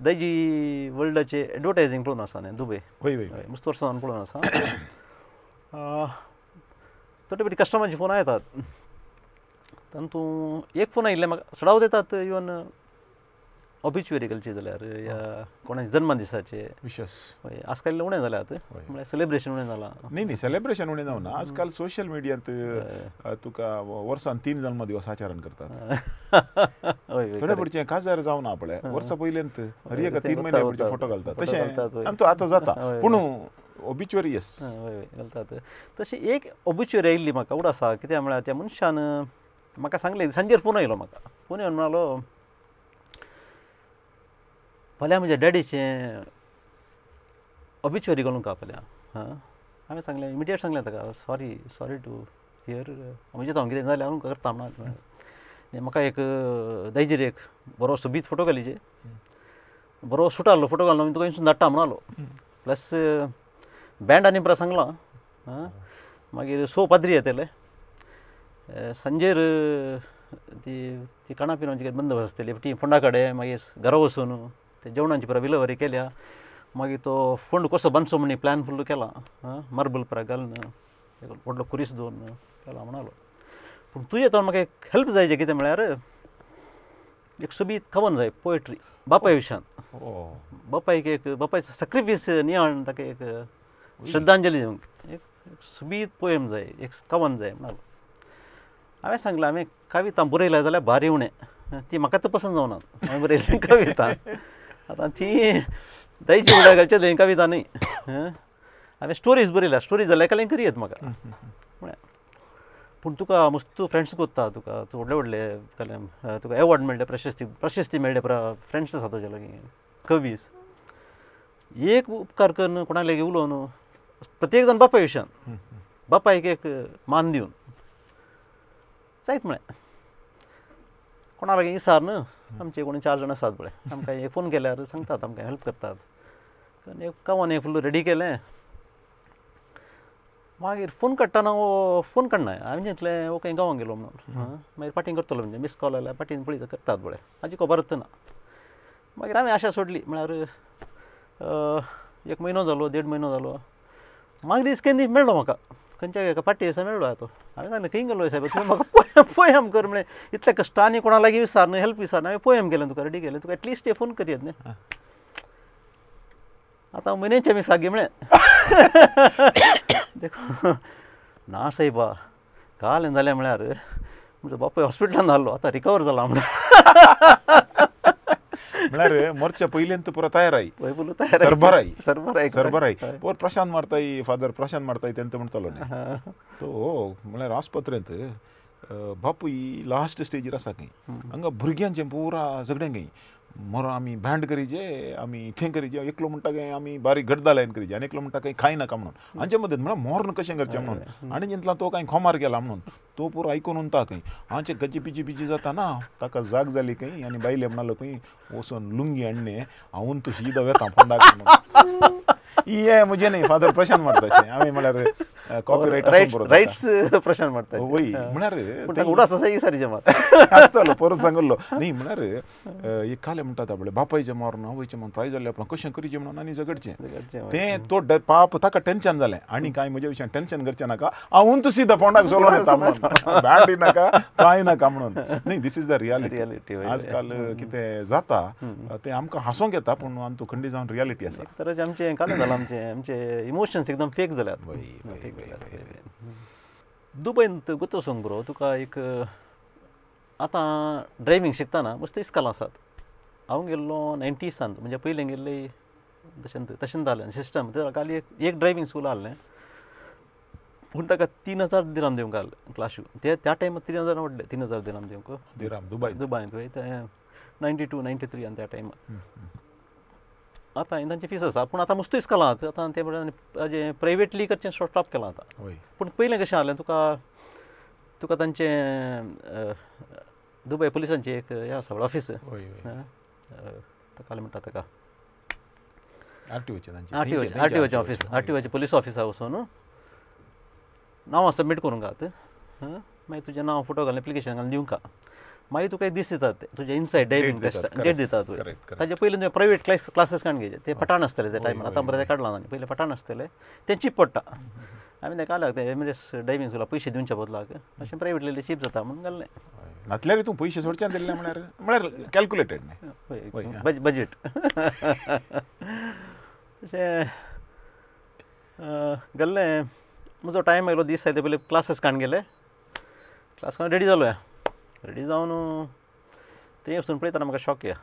Speaker 2: दायजी वर्ल्डाचे एडवर्टायजींग पळोवन आसा न्ही दुबय,
Speaker 1: हय हय,
Speaker 2: मस्त वर्सां पळोवन आसा. थोडे पटी कस्टमरांचे फोन येतात, तातूंत एक फोन आयिल्ले म्हाका सडावत येतात, इवन ऑबिच्युअरी घालची जाल्यार या कोणाचे जन्मदिसाचे
Speaker 1: विशस.
Speaker 2: हय, आजकाल उणें जाल्यात, म्हळ्यार सेलिब्रेशन उणें जालां.
Speaker 1: न्ही न्ही, सेलिब्रेशन उणें जावना, आजकाल सोशल मिडियांत तुका वर्सान 3 जन्मदिवस आचरण करतात. थोडे पुढचे काजार जावना पळय, वर्सा पयल्यांत हर एका 3 म्हयन्या पुढचे फोटो घालतात, तशें आमचो आतां जाता. पूण ऑबिच्युअरी येस
Speaker 2: हय हय घालतात. तशें एक ऑबिच्युअरी आयिल्ली म्हाका उड आसा, कित्याक म्हळ्यार त्या मनशान म्हाका सांगलें, सांजेर फोन आयलो म्हाका, फोन येवन म्हणालो फाल्यां म्हज्या डॅडीचें ऑबिच्युअरी घालूंक का फाल्यां. हां, हांवें सांगलें इमिडिएट सांगलें ताका, सॉरी सॉरी टू here, म्हजें हांव कितें जाल्यार हांव करता म्हणून. म्हाका एक दायजीर एक बरो सोबीत फोटो घालीचे, बरो सुटारलो फोटो घालून तुका इंसून धाडटा म्हणालो, प्लस बँड आनी पुरा सांगलां. हां, मागीर सो पाद्री येतले सांजेर, ती ती खाणा पिणाची कितें बंदोबस्त आसतली, ती फोंडा कडेन मागीर घरा वचून ते जेवणाची पुरा विलेवारी केल्या, मागीर तो फोंड कसो बांदचो म्हण प्लॅन फुल्ल केला, मार्बल पुरा घालून एक व्हडलो कुरीस दवरून केला म्हणालो. पूण तुजें तो म्हाका एक हेल्प जाय, कितें म्हळ्यार एक सोबीत कवन जाय, पोएट्री बापाय विशयान, बापायक एक बापायचो सॅक्रिफीस नियाळ ताका एक श्रद्धांजली दिवंक एक सोबीत पोएम जाय, एक कवन जाय म्हणालो. हांवें सांगलें हांवें कविता बरयल्या जाल्यार भारी उणें, ती म्हाका तर पसंत जावना हांवें बरयल्ली कविता. आतां ती दायजी उडा घालचे थंय कविता न्ही, हांवें स्टोरीज बरयल्या, स्टोरीज जाल्यार कांय करयेत म्हाका म्हळ्यार. पूण तुका मस्त फ्रेंड्स कोत्ता, तुका तूं व्हडले व्हडले तुका एवॉर्ड मेळ्ळे, प्रशस्ती प्रशस्ती मेळ्ळे, पुरा फ्रेंड्स आसा तुज्या लागीं कवीस. एक उपकार करून कोणा लागीं उलोवन प्रत्येक जाण बापाय विशयान बापायक एक मान दिवन जायत म्हळें. कोणा लागीं विचार न्हू, आमचे कोणी 4 जाण आसात पळय, आमकां एक फोन केल्यार सांगतात, आमकां हेल्प करतात. एक कवन एक फुल्ल रेडी केलें, मागीर फोन काडटना हो फोन काडना, हांवें चिंतलें हो खंय गांवांक गेलो म्हणून, मागीर पाटींग करतलो म्हणजे मिस कॉल आयल्यार पाटीन पळयता करतात पळय, हाजी खबरच ना. मागीर हांवें आशा सोडली, म्हळ्यार 1 म्हयनो जालो, 1.5 म्हयनो जालो, मागीर दीस केन्ना मेळ्ळो म्हाका खंयच्या एका पाटी दिसा मेळ्ळो तो. हांवें सांगलें खंय गेलो सायब तुवें म्हाका पोयम कर म्हळें, इतल्या कश्टांनी कोणा लागीं विचार न्हू, हेल्प विचार न्हू, हांवें पोयम केलें तुका, रेडी केलें तुका, एटलिस्ट हे फोन करयेत न्ही. आतां म्हयन्याचे मिसाक गे म्हळें. देखून ना सायबा काल जालें म्हळ्यार म्हजो बापूय हॉस्पिटलान आहलो आतां रिकवर जाला म्हणून.
Speaker 1: म्हळ्यार मोर्चा पयलींत पुरो तयार सरबराय
Speaker 2: सरबराय
Speaker 1: सरबराय पोर प्रशांत मारताय फादर प्रशांत मारताय तेंत म्हणटालो न्ही तो म्हळ्यार आस्पत्रेंत बापूय लास्ट स्टेजीर आसा खंय हांगा भुरग्यांचें पुरा झगडें खंय मरो आमी बँड करीजे आमी थंय करीजे एकलो म्हणटा काय आमी बारीक गड्डा लायन करीजे आनी एकलो म्हणटा काय खाय नाका म्हणून हांचे मदत म्हळ्यार मोर्न कशें करचें म्हणून आनी जिंतला तो कांय खोमार गेला म्हणून तो पुरो आयकून उरता खंय हांचे गजी पिजी पिजी जाता ना ताका जाग जाली खंय आनी बायले म्हणालो खंय वचून लुंगी हाडणे हांव तूं शीदा वेता फोंडाक म्हणून. ये म्हजें न्ही फादर प्रशांत मारताचें आमी म्हळ्यार कॉपीरायट
Speaker 2: रायट्स प्रशांत मारता
Speaker 1: वय म्हळ्यार
Speaker 2: उडास आसा ही सारीचें मात
Speaker 1: आसतालो परत सांगल्लो न्ही म्हळ्यार एक काले म्हणटात पळय बापायचें मारून आवयचें मारून प्राय जाल्लें आपणाक कशें करीचें म्हणून आनी झगडचें तें तो पाप ताका टेंशन जालें आनी कांय म्हज्या विशयान टेंशन करचें नाका हांव तूं सीधा फोंडाक चलोन येता म्हणून बँड नाका कांय नाका म्हणून. न्ही this is the reality. आजकाल कितें जाता तें आमकां हांसोंक येता पूण आमकां खंडी जावन रियालिटी आसा.
Speaker 2: तर आमचें कालें जालां आमचें आमचे इमोशन्स एकदम फेक जाल्यात. दुबयंत गुतो सांग बरो तुका एक आतां ड्रायव्हींग शिकतना मस्त इस्काल आसात. हांव गेल्लो 90सांत म्हणजे पयलें गेल्ले तशें तशें जालें सिस्टम खाली एक ड्रायव्हींग स्कूल आहलें पूण ताका 3000 दिराम दिवंक आहलें क्लाशू ते त्या टायमार 3000 व्हडले 3000 दिराम दिवंक
Speaker 1: दिराम दुबय
Speaker 2: दुबयंत वय ते 92 93 आनी त्या टायमार. आतां तांची फीस आसा पूण आतां मस्त इस्कॉलां आहात आतां ते म्हणल्यार प्रायवेटली करचें स्टॉप केलां आतां. पूण पयलें कशें आहलें तुका तुका तांचें दुबय पुलिसांचें एक हें आसा ऑफीस ताका म्हणटा ताका आरटीओचें ऑफीस आरटीओचें पुलीस ऑफिसा वचून नांवां सबमीट करूंक आहात मागीर तुजें नांव फोटो घालून एप्लिकेशन घालून दिवंक मागीर तुका एक दीस दितात ते तुजें इनसायड ड्रायव्हींग टेस्ट डेट दितात ताजे पयलीं तुवें प्रायवेट क्लासीस काडून घेवचे ते पठाण आसतले त्या टायमार आतां बरें ते काडलां आनी पयलीं पठाण आसतले ते चीप पडटा. आमी ताका घालक ते एमिरेट्स ड्रायव्हींग स्कुला पयशे दिवच्या बदलाक अशें प्रायवेटली चीप जाता म्हणून घाल्लें.
Speaker 1: नातल्यार तूं पयशे सोडच्यान दिल्ले म्हळ्यार म्हळ्यार कॅल्कुलेटेड न्ही
Speaker 2: बजेट. तशें गेल्लें म्हजो टायम आयलो दीस आयले पयलीं क्लासीस काडून गेले क्लास काडून रेडी जालो रेडी जावन थंय वचून पळयतना म्हाका शॉक या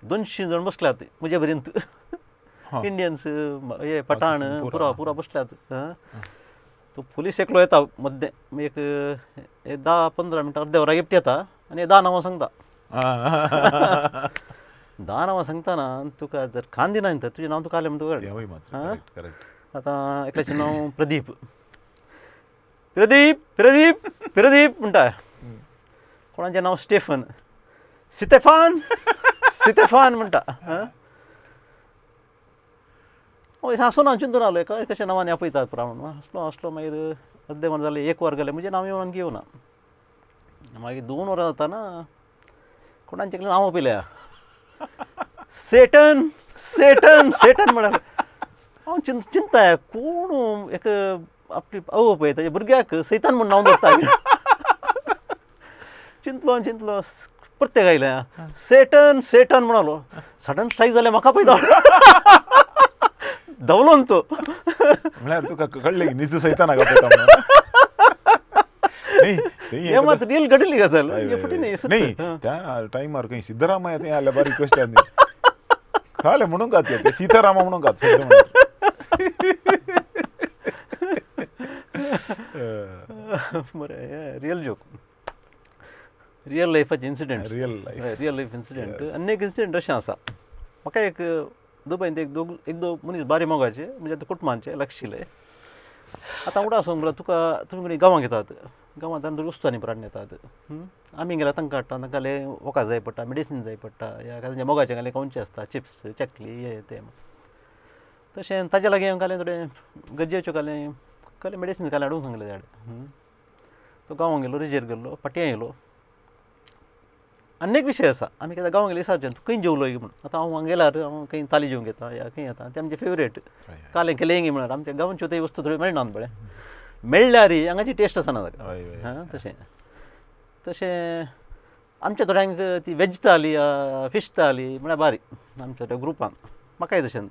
Speaker 2: 200 जाण बसल्यात म्हजे पर्यंत इंडियन्स हे पठाण पुरा पुरा बसल्यात. तो पुलीस एकलो येता मद्दें एक 10-15 मिनटां अर्द्या वरां एकटी येता आनी 10 नांवां सांगता. 10 नांवां सांगतना तुका जर खान दिना तर तुजें नांव तुका आलें म्हणून तुका आतां एकल्याचें नांव प्रदीप प्रदीप प्रदीप प्रदीप म्हणटा कोणाचें नांव स्टेफन सितेफान सितेफान म्हणटा. हांसो ना चिंतून आलो कशें नांवांनी आपयतात पुरा म्हणून हांसलो हांसलो मागीर अर्दें वर जालें 1 वर गेलें म्हजें नांव येवन आणकी येवना. मागीर 2 वरां जाताना कोणाचें नांव आपयल्या सेटन सेटन सेटन म्हळ्यार हांव चिंता कोण एक आपली आवय पळय ताच्या भुरग्याक सैतान म्हूण नांव दवरता. चिंतलो चिंतलो प्रत्येक आयलें सेटन सेटन म्हणालो सडन स्ट्रायक जालें म्हाका पळयता धांवलो न्हू तो
Speaker 1: म्हळ्यार तुका कळ्ळें निज सैतान
Speaker 2: हें मात रियल घडिल्ली गजाल हे फटी न्ही.
Speaker 1: न्ही त्या टायमार खंय सिद्धरामय्या थंय आसल्यार बारीक कश्ट खालें म्हणूंक जाता सीतारामा म्हणूंक जाता.
Speaker 2: बरें रियल जोक रियल लायफाचे incident
Speaker 1: real life
Speaker 2: real life incident आनी एक इन्सिडंट अशें आसा म्हाका एक दुबयंत एक दोग मनीस बारी मोगाचे म्हणजे आतां कुटुंबांचे लागशिल्ले. आतां उडा आसूंक म्हळ्यार तुका तुमी गांवांक येतात गांवांत आनी वस्तू आनी प्राण येतात आमी गेल्यार तांकां हाडटा तांकां वखद जाय पडटा मेडिसीन जाय पडटा या तांच्या मोगाचें घालें खावचें आसता चिप्स चकली हे तें तशें ताजे लागीं हांव घालें थोडें गरजेच्यो घालें घालें मेडिसीन घालें हाडूंक सांगलें ताणें. तो गांवांक गेलो रिजेर गेल्लो पाटयां येयलो आनी एक विशय आसा आमी केन्ना गांवांक गेले विचारचें तूं खंय जेवलो म्हूण. आतां हांव हांगा गेल्यार हांव खंय ताली जेवंक येता या खंय येता तें आमचें फेवरेट कालें केलें म्हळ्यार आमच्या गांवच्यो त्यो वस्तू थोड्यो मेळना पळय मेळ्ळ्यार हांगाची टेस्ट आसना ताका. हां तशें तशें आमच्या थोड्यांक ती वेज थाली फिश थाली म्हळ्यार बारी आमच्या त्या ग्रुपान म्हाकाय तशें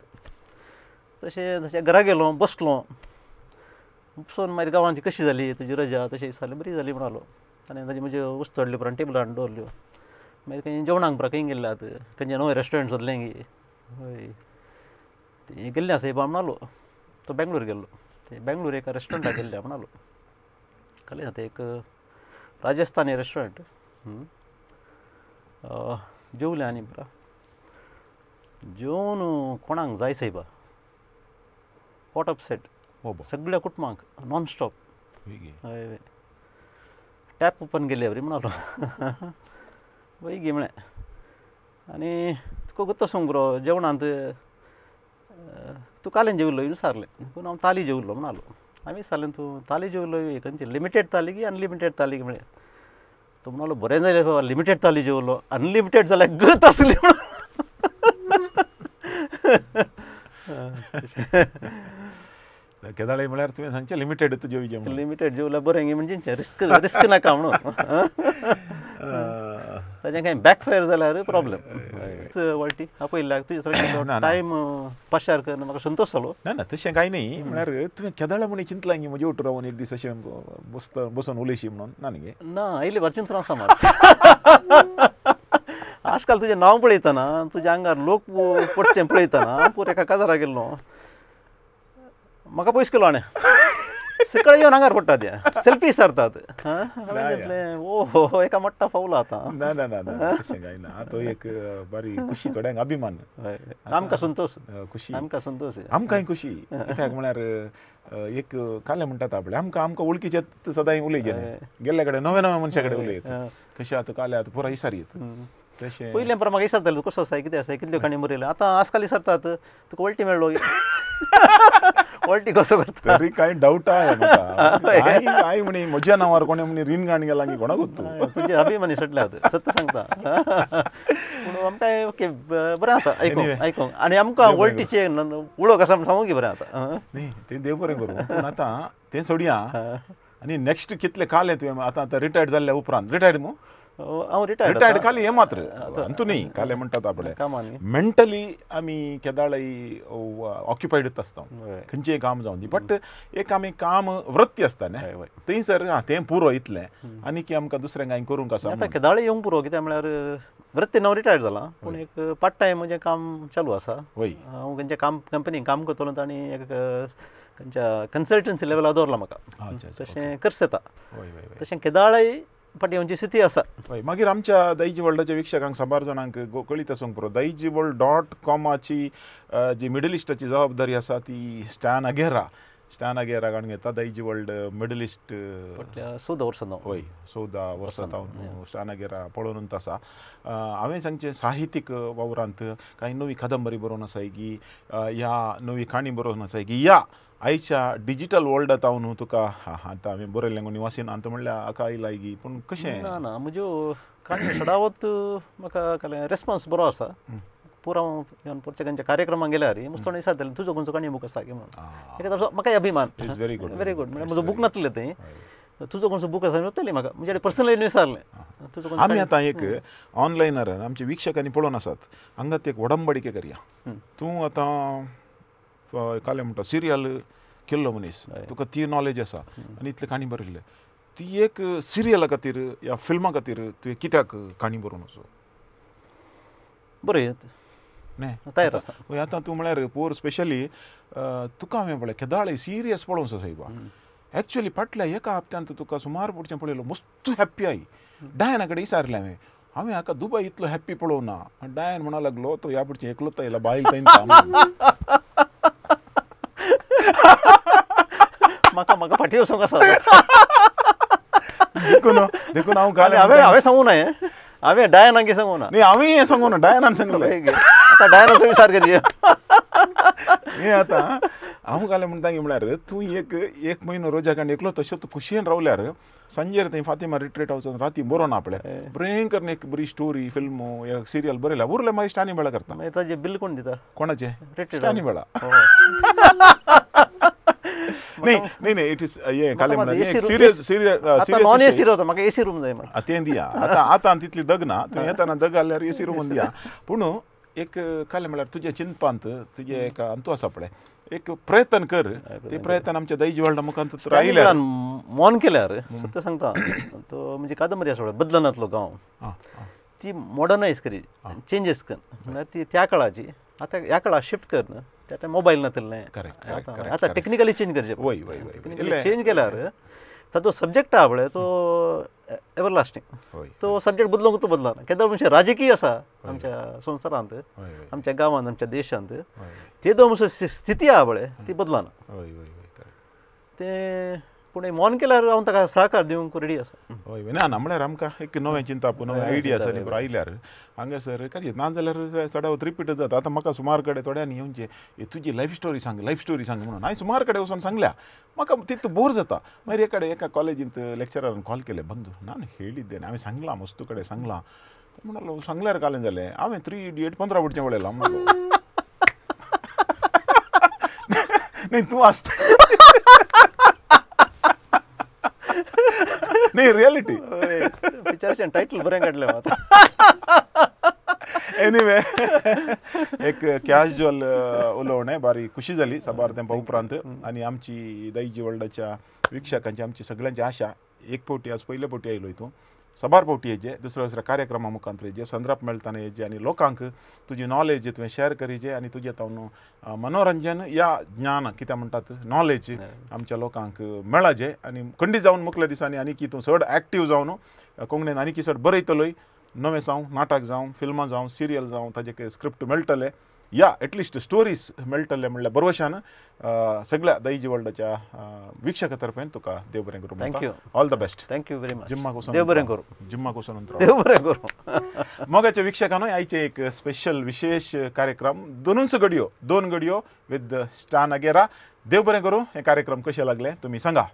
Speaker 2: तशें तशें घरा गेलो बसलो उपसून मागीर गांवांची कशी जाली तुजी रजा तशें विचारलें बरी जाली म्हणालो आनी ताजी म्हज्यो वस्तू हाडल्यो उपरांत टेबलार हाडून दवरल्यो मागीर खंय जेवणाक पुरा खंय गेल्ले आतां खंयचें नवें रेस्टॉरंट सोदलें गी हय ते गेल्ले आसा बा म्हणालो तो बेंगलोर गेल्लो ते बेंगलोर एका रेस्टॉरंटाक गेल्ले म्हणालो खाली आतां एक राजस्थानी रेस्टॉरंट जेवलें आनी पुरा जेवन कोणाक जाय सायबा पोट अपसेट सगळ्या कुटुंबांक नॉन स्टॉप हय टॅप ओपन केली बरी म्हणालो वय गी म्हळें आनी तुका गुत्तो सांग बरो जेवणांत तूं कालेन जेवलो विचारलें पूण हांव ताली जेवलो म्हणालो हांवें विचारलें तूं ताली जेवलो खंयची लिमिटेड ताली की अनलिमिटेड ताली म्हळें तो म्हणालो बरें जालें बाबा लिमिटेड ताली जेवलो अनलिमिटेड जाल्यार गत आसली म्हणून
Speaker 1: केदाळे म्हळ्यार तुवें सांगचें लिमिटेड जेवचें
Speaker 2: लिमिटेड जेवल्यार बरें म्हणजे रिस्क रिस्क नाका म्हणून ताजें कांय बॅकफायर जाल्यार प्रॉब्लम वळटी आपयल्याक तुजे सारकें टायम पाशार कर म्हाका संतोश जालो
Speaker 1: ना ना तशें कांय न्ही म्हळ्यार तुवें केदाळे म्हण चिंतलां की म्हजे वटेन रावन एक दीस अशें बसून उलयशी म्हणून ना न्ही
Speaker 2: ना आयले बार चिंतून आसा मात आजकाल तुजें नांव पळयतना तुज्या आंगार लोक पडचें पळयतना पुरो एका काजारा गेल्लो म्हाका पयस केलो हाणें सकाळी येवन आंगार पडटा ते सेल्फी विचारतात हांवें ओ हो एका मोट्टा फावलो आतां
Speaker 1: ना ना ना तशें कांय ना तो एक बरी खुशी थोड्यांक अभिमान
Speaker 2: आमकां संतोश
Speaker 1: खुशी
Speaker 2: आमकां संतोश
Speaker 1: आमकांय खुशी कित्याक म्हळ्यार एक कालें म्हणटात आपले आमकां आमकां वळखीचे सदांय उलयचे गेल्ल्या कडेन नव्या नव्या मनशा कडेन उलयत कशें आतां काले आतां पुराय विचार येत तशें
Speaker 2: पयलें पुरा म्हाका विचारताले कसो आसा कितें आसा कितल्यो काणी बरयल्यो आतां आजकाल विचारतात तुका वळटी मेळ्ळो वळटी कसो करता
Speaker 1: तरी कांय डावट आहे म्हाका I म्हणी म्हज्या नांवार कोणें म्हणी रीण गाण गेला की कोणाक तूं
Speaker 2: तुजे अभिमानी सटले आतां सत्य सांगता पूण आमकां ओके बरें आतां आयकूंक आयकूंक आनी आमकां वळटीचे उलोवंक आसा म्हण सांगूंक बरें आतां
Speaker 1: न्ही तें देव बरें करूं पूण आतां तें सोडया आनी नेक्स्ट कितलें कालें तुवें आतां आतां रिटायर्ड जाल्ल्या उपरांत रिटायर्ड मू
Speaker 2: हांव रिटायर्ड
Speaker 1: रिटायर्ड खाली हें मात्र अंतू न्ही कालें म्हणटात आपले मेंटली आमी केदाळय ऑक्युपायड आसता खंयचेंय काम जावं दी बट एक आमी काम वृत्ती आसता न्ही थंयसर आं तें पुरो इतलें आनी की आमकां दुसरें कांय करूंक आसा
Speaker 2: आतां केदाळय येवंक पुरो कित्याक म्हळ्यार वृत्ती हांव रिटायर्ड जालां पूण एक पार्ट टायम म्हजें काम चालू आसा हांव खंयच्या काम कंपनीन काम करतलो आनी एक खंयच्या कन्सल्टन्सी लेवलार दवरला म्हाका तशें करस येता तशें केदाळय फाटीं येवची स्थिती आसा
Speaker 1: हय मागीर आमच्या दायजी वर्ल्डाच्या वीक्षकांक साबार जाणांक कळीत आसूंक पुरो दायजी वर्ल्ड डॉट कॉमाची जी मिडल इस्टाची जबाबदारी आसा ती स्टॅन अगेरा स्टॅन अगेरा काडून घेता दायजी वर्ल्ड मिडल इस्ट
Speaker 2: 14 वर्सां
Speaker 1: हय 14 वर्सां जावन स्टॅन अगेरा पळोवन आसा हांवें सांगचें साहित्यीक वावरांत कांय नवी कादंबरी बरोवन आसाय की ह्या नवी काणी बरोवन आसाय की ह्या आयच्या डिजिटल वर्ल्डांत हांव तुका आतां हांवें बरयलें कोणी वासीन आतां म्हणल्यार हाका आयलाय की पूण कशें
Speaker 2: ना ना म्हज्यो काणयो सदांच म्हाका रेस्पोन्स बरो आसा पुरा इवन पोर्चुगांच्या कार्यक्रमाक गेल्यार मुसलमान विचारताले तुजो खंयचो काणयो बूक आसा की म्हणून एक म्हाकाय अभिमान
Speaker 1: is very good
Speaker 2: very good म्हळ्यार म्हजो बूक नासलें थंय तुजो खंयचो बूक आसा वताली म्हाका म्हणजे पर्सनली विचारलें तुजो
Speaker 1: आमी आतां एक ऑनलायनार आमच्या वीक्षकांनी पळोवन आसात हांगात एक वडंबडिके करया तूं आतां कालें म्हणटा सिरियल केल्लो मनीस तुका ती नॉलेज आसा आनी इतले काणी बरयल्ले ती एक सिरियला खातीर या फिल्मा खातीर तुवें कित्याक काणी बरोवन वचो
Speaker 2: बरें
Speaker 1: न्ही
Speaker 2: तयार आसा
Speaker 1: हय आतां तूं म्हळ्यार पोर स्पेशली तुका हांवें पळय केदाळय सिरियस पळोवंक सायबा एक्चुअली फाटल्या एका हप्त्यांत तुका सुमार पुडचें पळयलो मस्त हॅप्पी I डायना कडेन विचारलें हांवें हांवें हाका दुबय इतलो हॅप्पी पळोवं ना डायन म्हणा लागलो तो ह्या पुडचें एकलोच आयला बायल थंय
Speaker 2: म्हाका म्हाका फाटीं वचूंक आसा
Speaker 1: देखून देखून हांव घालें
Speaker 2: हांवें हांवें सांगूं ना हें हांवें डायनाक सांगूं ना
Speaker 1: न्ही हांवें हें सांगूं ना डायनान सांगलें
Speaker 2: आतां डायनाचो विचार करया
Speaker 1: हें आतां हांव घालें म्हणटा की म्हळ्यार तूं एक एक म्हयनो रोजा काडून एकलो तशें तूं खुशयेन रावल्यार सांजेर थंय फातिमा रिट्रीट वचून राती बरोवन आपलें बरें करून एक बरी स्टोरी फिल्म एक सिरियल बरयल्या उरलें मागीर स्टानी बेळा करता
Speaker 2: मागीर ताजें बील कोण दिता
Speaker 1: कोणाचें स्टानी बेळा नाही नाही नाही it is हे कालें म्हणल्यार सिरियस सिरियस
Speaker 2: नॉन एसी रावता म्हाका एसी रूम जाय
Speaker 1: तें दिया आतां आतां तितली दग ना तूं येताना दग घाल्यार एसी रूम दिया पूण एक कालें म्हळ्यार तुजें चिंतपांत तुजें एक अंतू आसा पळय एक प्रयत्न कर ते प्रयत्न आमच्या दायजी वर्ल्डा मुखांत आयल्यार
Speaker 2: मौन केल्यार सत्य सांगता तो म्हणजे कादंबरी आसा पळय बदलनातलो गांव ती मॉडर्नायज करी चेंजीस कर म्हळ्यार ती त्या काळाची आतां ह्या काळार शिफ्ट कर न्हू त्या टायम मोबायल नासलें आतां टेक्निकली चेंज करचें
Speaker 1: वय वय वय
Speaker 2: चेंज केल्यार ताचो सब्जेक्ट आहा पळय तो एवरलास्टींग तो सब्जेक्ट बदलूंक तो बदलना केदो म्हणजे राजकीय आसा आमच्या संवसारांत आमच्या गांवांत आमच्या देशांत तेदो म्हणसर स्थिती आहा पळय ती बदलना तें पूण मौन केल्यार हांव ताका सहकार दिवंक रेडी आसा.
Speaker 1: हय ना ना म्हळ्यार आमकां एक नवें चिंतप नवें आयडिया आसा न्ही आयल्यार हांगासर कारण ना जाल्यार चडावत रिपीट जाता. आतां म्हाका सुमार कडेन थोड्यांनी येवचें तुजी लायफ स्टोरी सांग लायफ स्टोरी सांग म्हणून हांवें सुमार कडेन वचून सांगल्या म्हाका तितू बोर जाता. मागीर एक कडेन एका कॉलेजींत लेक्चरान कॉल केलें बंधू ना ಹೇಳಿದ್ದೇನೆ हांवें सांगलां मस्तू कडेन सांगलां म्हणलो सांगल्यार कालें जालें हांवें 3 इडियट 15 वटचें पळयलां म्हणलो न्ही तूं आसता नाही रियलिटी
Speaker 2: पिक्चराचें टायटल बरें काडलें आतां.
Speaker 1: एनिवे एक कॅज्युअल उलोवणें बारी खुशी जाली साबार तेंपा उपरांत आनी आमची दायजी वर्ल्डाच्या वीक्षकांची आमची सगळ्यांची आशा एक फावटी आज पयले फावटी आयलो तूं साबार फावटी येजे दुसऱ्या दुसऱ्या कार्यक्रमा मुखांत येजे संद्राप मेळतना येजे आनी लोकांक तुजी नॉलेज तुवें शेअर करीजे आनी तुजें तावन मनोरंजन या ज्ञान कितें म्हणटात नॉलेज आमच्या लोकांक मेळाजे आनी खंडीत जावन मुखल्या दिसांनी आनी की तूं चड एक्टीव जावन कोंकणीन आनी की चड बरयतलोय नवें जावं नाटक जावं फिल्मां जावं सिरियल जावं ताजे स्क्रिप्ट मेळटले या एटलिस्ट स्टोरीज मेळटले म्हणल्यार बरवशान सगळ्या दायजी वर्ल्डाच्या वीक्षका तर्फेन तुका देव बरें करूं.
Speaker 2: Thank you,
Speaker 1: all the best.
Speaker 2: Thank you very much.
Speaker 1: जिम्मा कोसोन
Speaker 2: देव बरें करूं.
Speaker 1: जिम्मा कोसोन
Speaker 2: देव बरें करूं.
Speaker 1: मोगाच्या वीक्षकांनो आयचे एक स्पेशल विशेष कार्यक्रम दोनूच घडयो दोन घडयो विथ स्टॅन अगेरा. देव बरें करूं. हे कार्यक्रम कशे लागले तुमी सांगा.